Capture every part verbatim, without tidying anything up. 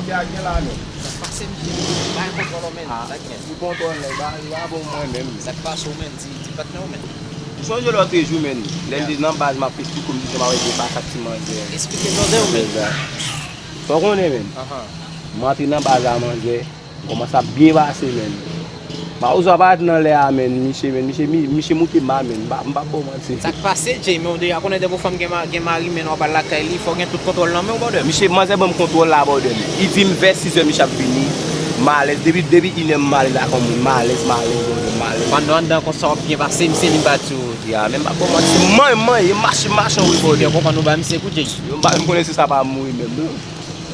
Sa k pase, misye? Bay kontwòl ou, menn. Sa k gen? Li kontwòl nèg la, li pa bon mwen menm. Sa k pase w, menn? Di, di patnè w, menn. Ou sonje lòt jou, menn. Lè m te nan baz, m ap esplike w, m di se m ap rete pa kat ti manzè. Esplike blòdè w, menn. Fò w konnen, menn. M antre nan baz la, manzè. M kòmanse ap byen pase, menn. Mawozo ap parèt nan lè a, menn, misye, menn, misye, mi- misye moute m a, menn. M pa, m pa ba w manti. Sa k pase, Jay? Men w deja konnen depi yon fanm gen ma- gen mari, menn, w ap al lakay li, fò w gen tout kontwòl nan men w, brother. Misye, manzè ban m kontwòl la, brother. Li di m vè sizè misye ap vini. M alèz, depi, depi inè m alèz la kòm moun. M alèz, m alèz, brother, m alèz. Pandan w anndan konsa w ap byen pase, misye vin bat sou ou. Ya, men m pa ba w manti. M manyen, m manyen, m mache, m mache, wi, brother. Misye konprann ou ba misye kou, Jay. Yo, m pa menm konnen si sa pa mouri menm, non.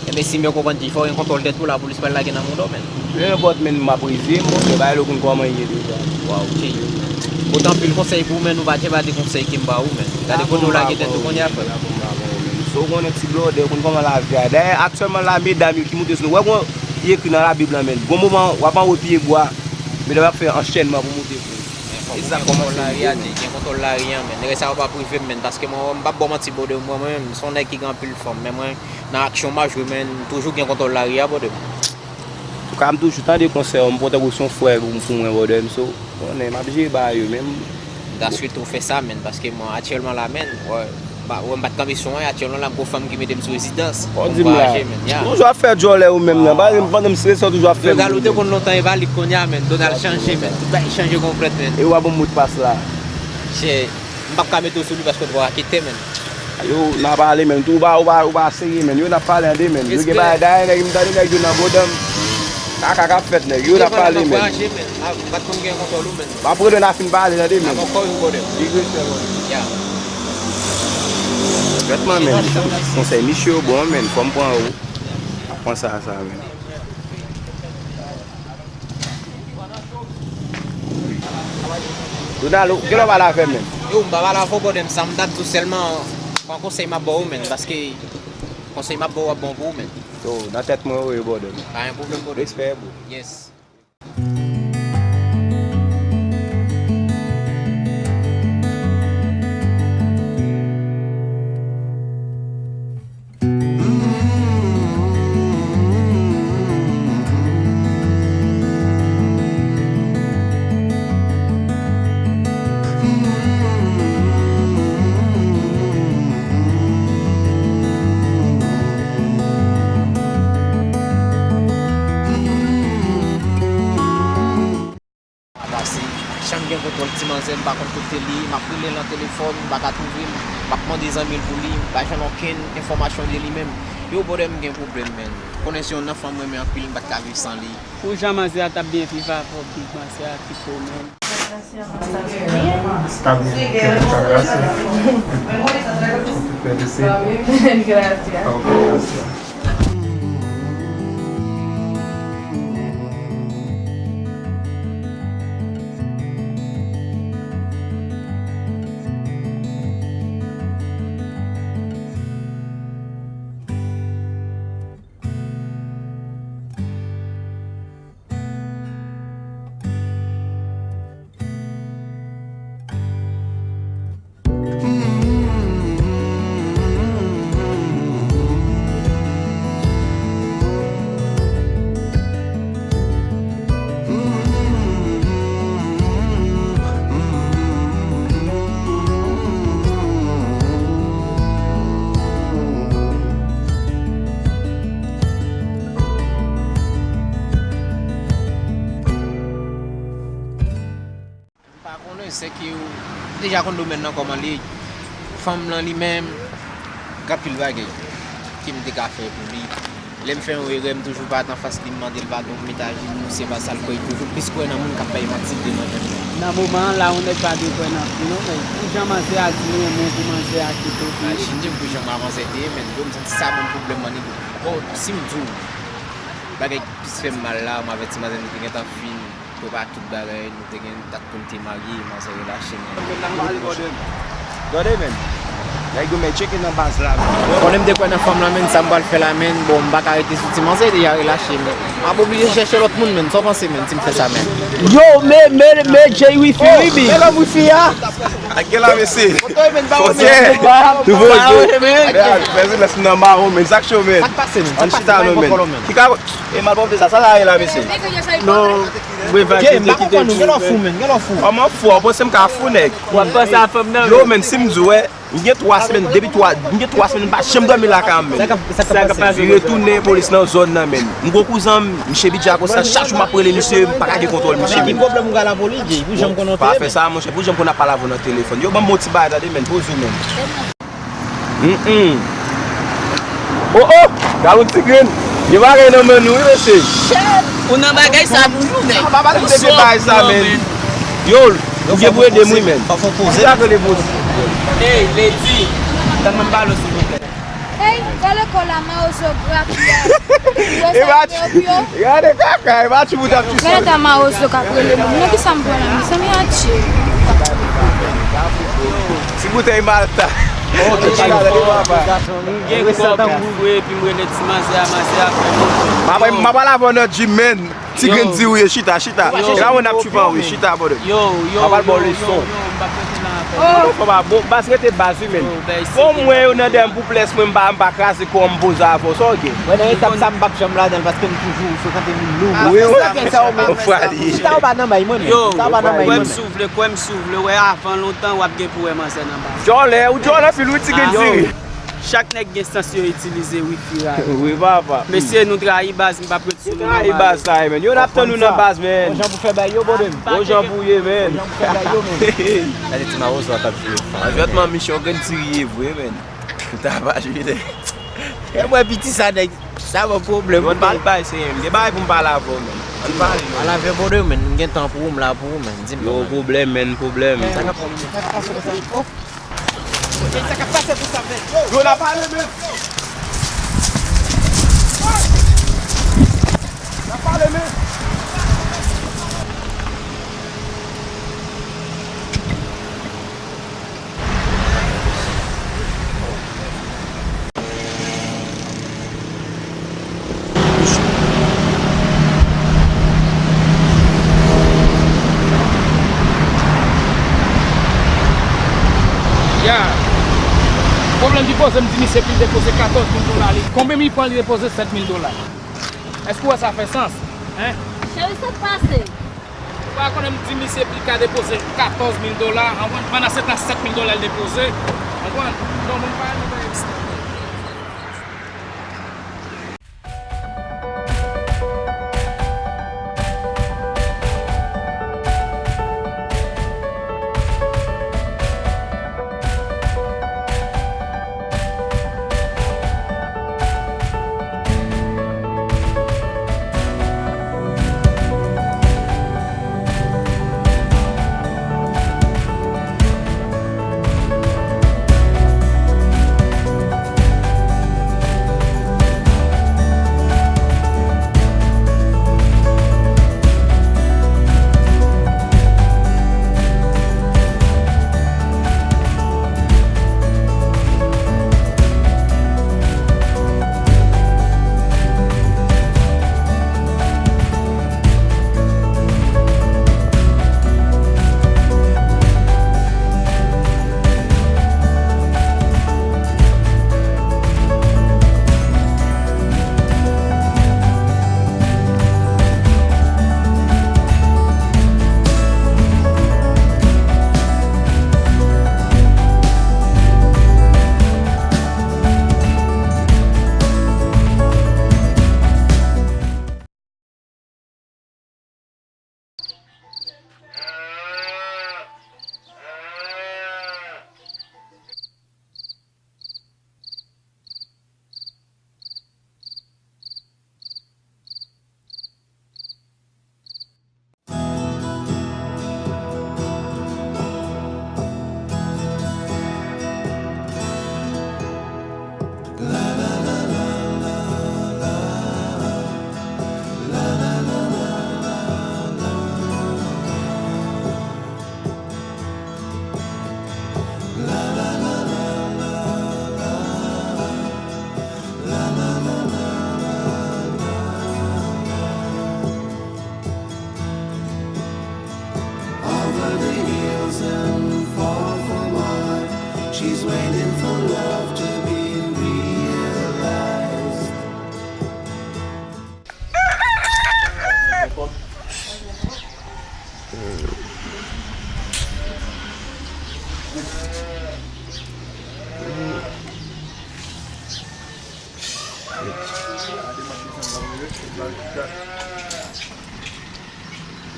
Enben, si m byen konprann, Jay, fò w gen kontwòl tèt ou la, pou li pa al lage nan mouda w, menn. Yo, nenpòt, menn, m ap reze, m montre bay lè w konn kòman l ye deja. Waw, Jay. Pote anpil konsèy pou ou, menn, ou pa djè pa de konsèy ke m ba ou, menn. Gade kote w lage tèt ou kounye a, frè. Sa w konnen ti blòdè, ou konn kòman lavi a. Dayè, aktyèlman la, medam yo ki moute sou nou. Wè, gon, li ekri nan Labib la, menn. Gon moman, w ap anwo pye bwa, medam ap fè anchènman pou moute sou ou. Men fòk ou gen kontwòl lari a, Jay, gen kontwòl lari a, menn. Rès sa yo pa prive m, menn, paske mwen, m p ap ba w manti, brother, mwen, mwen menm, m se yon nèg ki gen anpil fanm, men mwen, nan aksyon m a jwe, menn, m toujou gen kontwòl lari a, brother. Antouka, m toujou tande konsèy ou, m pran tankou se yon frè pou, pou mwen, brother m, so, konnen, m ap jere bagay yo, men m ta swete w fè sa, menn, paske mwen, aktyèlman la, menn, wè, m pa, wè, m pa t kanpe sou anyen, aktyèlman la, m gon fanm ki mete m sou rezidans pou m vwayaje, menn, ya. Toujou ap fè djòlè ou menm nan, pa, pandan m strese, w toujou ap fè m. Donald, ou te konn lontan, e pa li kounye a, menn, Donald chanje, menn, tout bagay chanje konplèt, menn. E w ap ban m modpas la. Chè, m p ap ka mete w sou li paske w twò raketè, menn. Yo, n a pale, menn. Tou, ou pa, ou pa, ou pa serye, menn. Yo, n ap pale an de, menn. Yo gen bagay, dayè, nèg, m tande nèg yo nan bodan m. Kaka k ap fèt, nèg. Yo, n ap pale, menn. M pa t konn gen kontwòl ou, menn. M ap rele n a fin pale, tande, menn. Li rete, menn. Trètman, menn. Konsèy misye yo bon, menn. Fò m pran yo. Pran sa, sa, menn. Donald, ou, kilè w pale avè m menm? Yo, m pa pale avè w, brother m, sa m t ap di w sèlman, pran konsèy m ap ba w, menn, paske konsèy m ap ba w ap bon pou ou, menn. Yo, nan tèt mwen, wi, brother m. Pa gen pwoblèm, brother. Respè, bro. Yes. Pase, janm gen kontwòl ti manzè, m pa konn kote li ye, m ap rele l nan telefòn, m pa ka twouve l, m ap mande zanmi l pou li, m pa jwenn okenn enfòmasyon de li menm. Yo, brother m gen pwoblèm, menn. Konnen se youn nan fanm mwen renmen anpil, m pa t ka viv san li. Pou jan manzè a t ap byen viv avè w, big manzè a kite w menm. Establi kè m ka rase. Konti pè de se. Gracias. Gracias. M pa konnen, sèke ou deja konn domèn nan kòman li ye. Fanm lan li menm, gen anpil bagay ke m te ka fè pou li. Lè m fè yon erè, m toujou parèt anfas li, m mande l padon, m met ajenou, se pa sa l kwè, li toujou plis kwè nan moun k ap bay manti devan tèt li. Nan moman an la, yon nèg pa dwe kwè nan fi non, men pou jan manzè a di li renmen w, pou manzè a kite w pou li. Imajine pou jan manzè te ye, men bro, m santi sa ban m pwoblèm, man, nèg. Bon, si m di w, bagay ki plis fè m mal la, m avèk ti manzè nou te gentan fin. Prepare tout bagay, nou te gen dat pou n te marye, manzè relache, men. Gade, men. Nèg yo mèt tcheke nan baz la, men. Konnen m te kwè nan fanm lan, men, sa m pral fè la, men. Bon, m pa ka rete sou ti manzè, li deja relache, men. M ap oblije chèche lòt moun, men. Sa w panse, men, si m fè sa, men? Yo, men, men, men, Jay wifi, wi, bi. Men lòm wifi a. Ak gen la, mesye. Fòtyè. Nouvo jou. Mèsi, lès nan mawon, men. Sa k cho, men. Ann chita, non, men. Ki ka, e mal pwòpte sa, sa la ye la, mesye. Non, mwen va kite, kite. Kòman fou, w panse m ka fou, nèg? W ap panse a fanm nan, yo, men, si m di w, wè, m gen twa semèn, depi twa, m gen twa semèn, m pa janm dòmi lakay mwen, men. Sa k ap pase? Li retounen polis nan zòn nan, men. M gon kouzen m, misye bidja konsa, chak jou m ap rele misye, m pa ka gen kontwòl misye, men. Ki pwoblèm ou gen avè li, Jay? Pou jan m konnen w te ye, men. Pa fè sa, monchè, pou jan m konn ap pale avè w nan telefòn. Yo, ban m yon ti bagay, tande, men, poze w, men. Mm, mm. Oh, oh! Gad yon ti grenn. Gen bagay nan men nou, wi, mesye. Ou nan bagay sa toujou, nèg. Ou sòt, non, men. Yo, ou gen pou ede m, wi, men. Fòk ou poze. Sa k rele poze? Ey, Lady, tann mwen pale w, silvouplè. Ey, gade lekòl la, mawozo grapya. Ou wè sa yo pyo? Gade kaka, e pa ti bout ap ti. Gade ta mawozo k ap rele moun. Nan ki sa m pran la, mezanmi, atye. Ti boutèy Malta. M gen kòb pou fwe, epi m rele ti manzè a, manzè a fè m. M ap, m ap al avè w nan gym, men. Ti grenn di wi, chita, chita. E la mwen ap tchoupan wi, chita, brother. Yo, yo, m ap al ba w leson. Yo, yo, m p ap rete la ankò. Fò pa bon, baz rete baz wi, men. Bon, mwen yo nan dèyè m pou plès mwen, m pa, m pa kraze kò m poze avè w, sa w gen? Mwen nan etap sa m p ap janm ladan l paske m toujou frekante moun lou. Wi, wi. Sa w pa nan may mwen, men. Sa w pa nan may mwen. Yo, kwè m si w vle, kwè m si w vle, wè avan lontan w ap gen pou wè manzè nan baz. Djòlè, ou djòlè anpil wi, ti grenn di wi. Chak nèg gen sans yo itilize wi, fira yo. Wi, papa. Mesye, nou trayi baz, m p ap ret sou nou nan baz. Trayi baz sa, men. Yo, n ap tann nou nan baz, men. Bon jan pou fè bay yo, brother. Bon jan pou ye, men. Bon jan pou fè bay yo, men. Gade ti mawozo a k ap jwe. Anjwètman, misyon grenn ti riye vre, men. Ou ta pa jwe de. E mwen piti sa, nèg. Sa ban pwoblèm. Yo, n pa al bay, se, m gen bagay pou m pale avè w, men. Ann pale, men. Al avè brother, men. M gen tan pou ou, m la pou ou, men. Di m. Yo, pwoblèm, men, pwoblèm. Sa k ap, sa k ap pase konsa? Oh. Sa k ap pase pou sa, men? Yo, n ap pale, men. N ap pale, men. Ya. Pwoblèm ki poze, m di misye pou l depoze katòz mil dola li. Konbyen li pran li depoze sèt mil dola? Èske w wè sa fè sans? Hein? Cheri, sa k pase? Ou pa konnen m di misye pou l ka depoze katòz mil dola, anpwen, pandan se tan sèt mil dola l depoze, anpwen, non, moun pa renmen bay.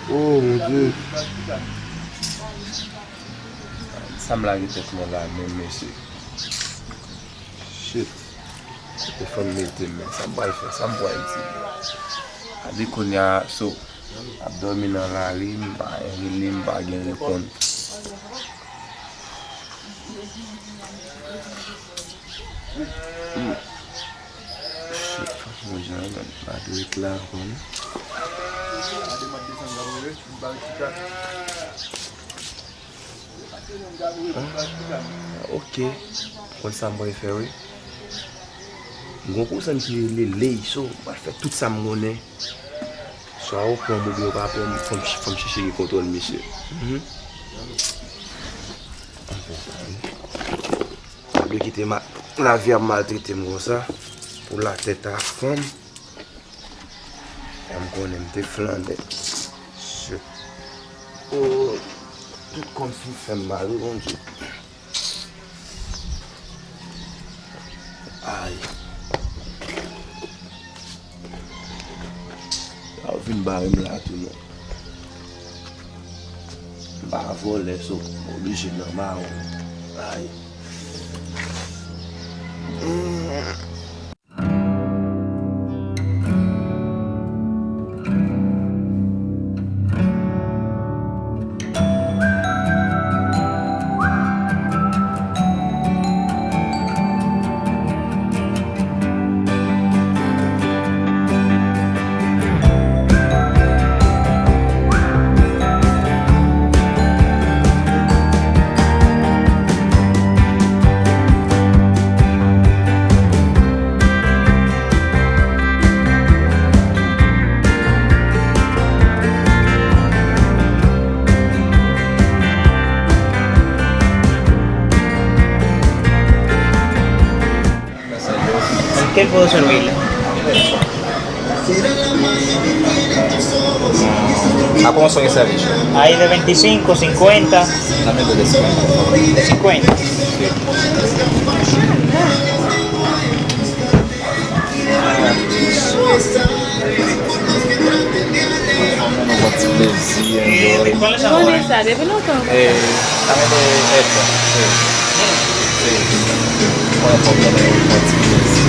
Oh, mon Dieu. Sa m lage tèt mwen la menm, mesye. Shit. Kote fanm mete m, men sa m pral fè, sa m pral di. Gade kounye a, so, ap dòmi nan lari, m pa gen rele, m pa gen reponn. Hmm. Shit, fòk mwen jan nan pa dwe la ankò non. Ah, ok. Konn sa m pral fè wi. M gon kouzen ki rele Ley, so m pral fè tout sa m konnen. Swa yo pran m oubyen yo pa pran m, fò m ch- fò m chèche gen kontwòl misye. Mhm. Anfen, sa wi. Pa dwe kite ma- lavi ap maltrete m konsa pou latèt a fanm. Fè m konnen m te flannè. Shit. Oh, tout kòm si fè m mal wi, Bondye. Ay. Sa w vin bare m la tou non. M pa vòlè, so m oblije nan mawon. Ay. Mm. Qué puedo servirle? ¿A cómo son ese servicio? Hay de veinticinco, cincuenta. Dame dos de cincuenta, por favor. De cincuenta. Sí. Mwen pran ti plezi, enjoy. ¿Cuál es ahora? Bonita, depi lontan. Eh, dame de esto. Sí. Sí. Mwen pran ti plezi.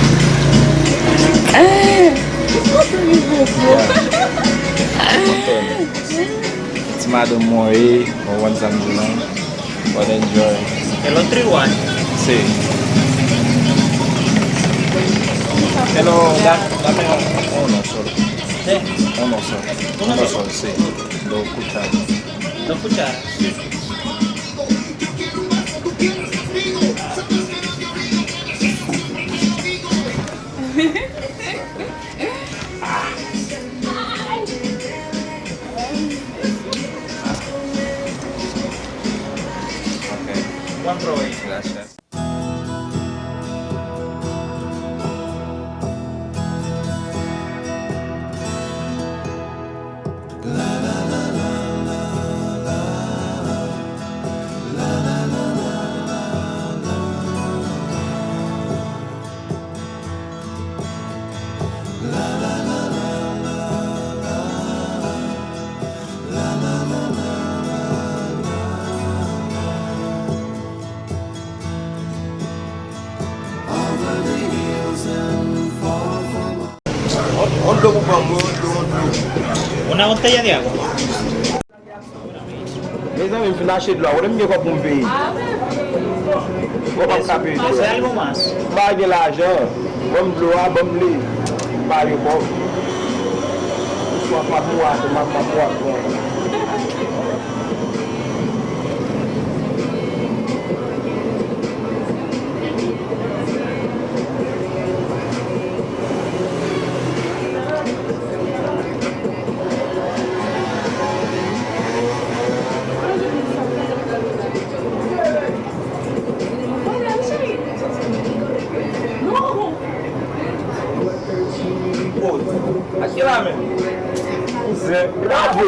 Ah, Anthony Bobo. Yeah. Anthony. Ti madanm mwen ye, mwen konn sa m di non. Bon, enjoy. El otro igual. Sí. Hello, da- dame un, uno solo. Sí. Uno solo. Uno solo, sí. Dos cucharas. Dos cucharas. Sí. Ok. Buen provecho. Gracias. On dlo pou ban mwen, on dlo, on dlo. Una botella de agua. Mezanmi, m fin achte dlo a, kote m gen kòb pou m peye? Kòb ap ka peye dlo a. Hace algo más. M pa gen lajan. Ban m dlo a, ban m li. M pa gen kòb. M swaf, m ap mouri atè, m ap, m ap mouri atè. Oh, achte la men. Kouzen, bravo.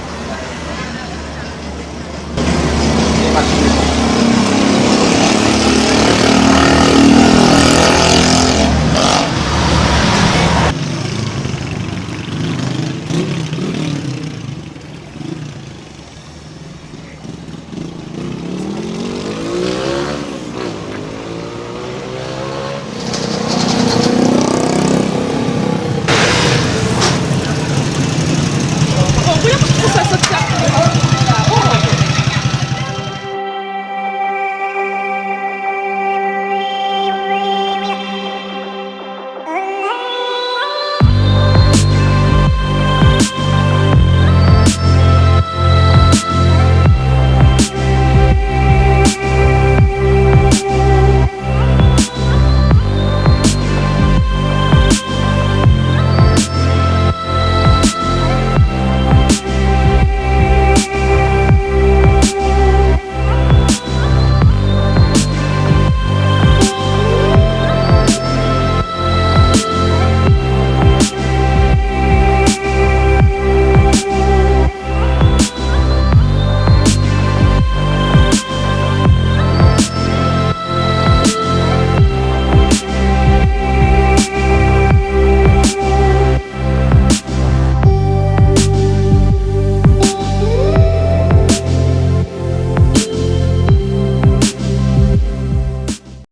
Se machin